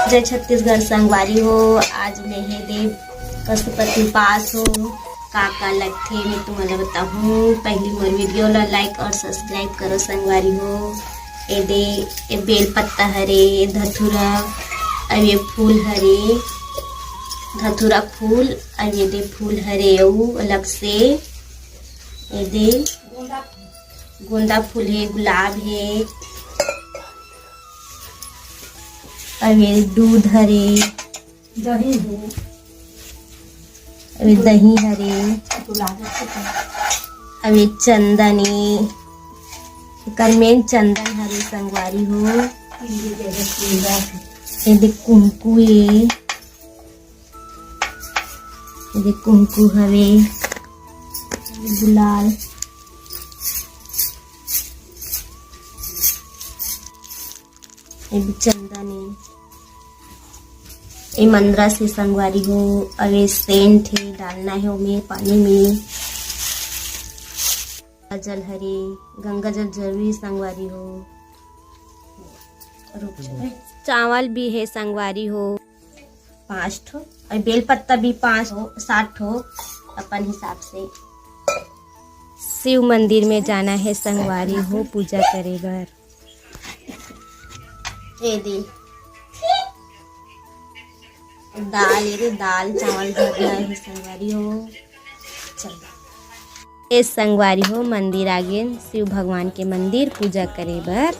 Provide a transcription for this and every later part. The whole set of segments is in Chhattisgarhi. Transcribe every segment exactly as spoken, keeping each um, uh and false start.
जय छत्तीसगढ़ संगवारी हो, आज मैं हे दे पशुपति उपास हो, का का लगथे मैं तुमन ला बताहूँ। पहली मोर वीडियो ला like और subscribe करो संगवारी हो। ए दे, ए बेल पत्ता हरे, ए धतूरा, अउ ये फूल हरे, धतूरा फूल, अउ ये दे फूल हरे, अउ अलग से ए दे गोंदा फूल हे, गुलाब हे, अउ ये दूध हरे, दही हे, अउ ये दही हरे, गुलाब के अउ ये चंदन हे, एकर main चंदन हरे संगवारी हो। ये दे कुंकू हे, ये दे कुंकू हवे, गुलाल, ये दे चंदन हे, ये मंदरस हे संगवारी हो, अउ ये सेंट हे, डालना हे ओमे पानी में। जल हरे, गंगा जल जरूरी संगवारी हो। रुक जा। चावल भी हे संगवारी हो। पाँच ठो, अउ बेल पत्ता भी पाँच ठो, सात ठो, अपन हिसाब से। शिव मंदिर में जाना हे संगवारी हो पूजा करे बर। ए दे दाल, ये दे दाल चावल धरना हे संगवारी हो। चल। ए संगवारी हो, मंदिर आ गेन, शिव भगवान के मंदिर पूजा करे बर।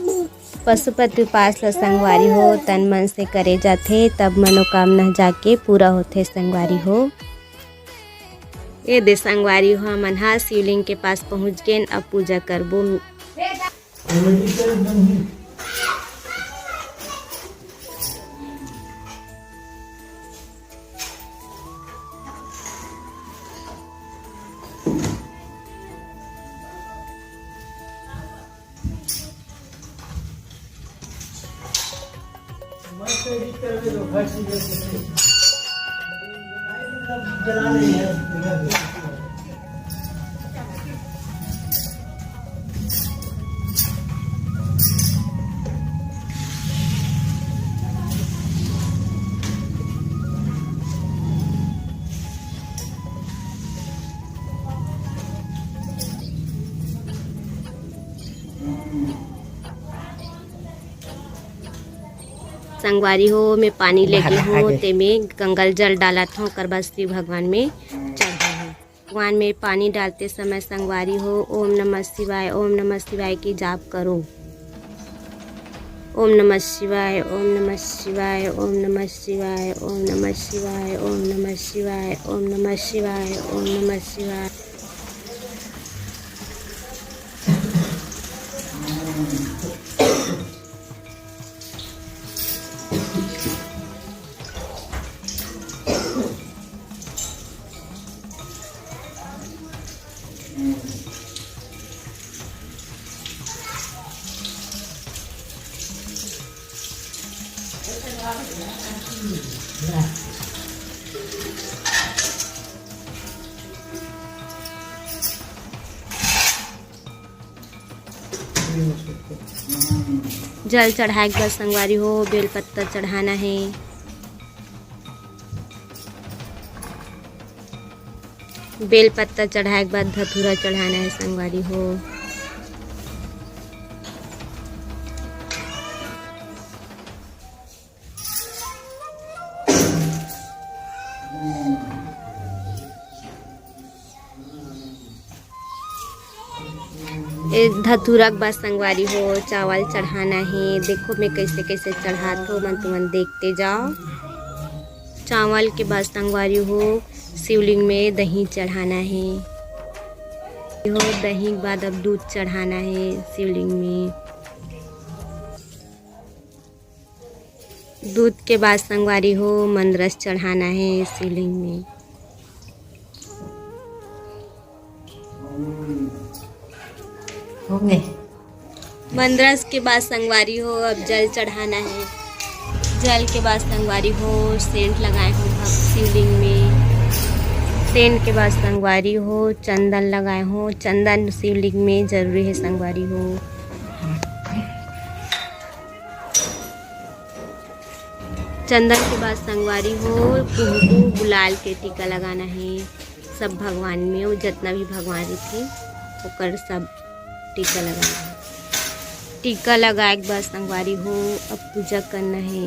पशुपति उपास ल संगवारी हो, तन मन से करे जाथे, तब मनोकामना जाके पूरा होथे संगवारी हो। ए दे संगवारी हो, हमन ह शिवलिंग के पास पहुंच गेन, अब पूजा करबो। संगवारी हो, मैं पानी लेके हूँ, तेमे गंगा जल डालत हूँ, ओकर बाद शिव भगवान में चढ़ा हूँ। भगवान में पानी डालते समय संगवारी हो, ओम नमः शिवाय, ओम नमः शिवाय की जाप करो। ओम नमः शिवाय, ओम नमः शिवाय, ओम नमः शिवाय, ओम नमः शिवाय, ओम नमः शिवाय, ओम नमः शिवाय, ओम नमः शिवाय। जल चढ़ाए के बाद संगवारी हो, बेल पत्ता चढ़ाना हे। बेल पत्ता चढ़ाए के बाद धतूरा चढ़ाना हे संगवारी हो। ए धतूरा के बाद संगवारी हो, चावल चढ़ाना हे। देखो मैं कैसे कैसे चढ़ात हो, मन तुमन देखते जाओ। चावल के बाद संगवारी हो, शिवलिंग में दही चढ़ाना हे। हो, दही के बाद अब दूध चढ़ाना हे शिवलिंग में। दूध के बाद संगवारी हो, मंदरस चढ़ाना हे शिवलिंग में। हो गए। मंदरस के बाद संगवारी हो, अब जल चढ़ाना हे। जल के बाद संगवारी हो, सेंट लगाए हो भक्त शिवलिंग में। सेंट के बाद संगवारी हो, चंदन लगाए हो। चंदन शिवलिंग में जरूरी हे संगवारी हो। चंदन के बाद संगवारी हो, कुमकुम गुलाल के टीका लगाना हे सब भगवान में, वो जतना भी भगवान रहिथे ओकर सब टीका लगाना हे। टीका लगाए के बाद संगवारी हो, अब पूजा करना हे।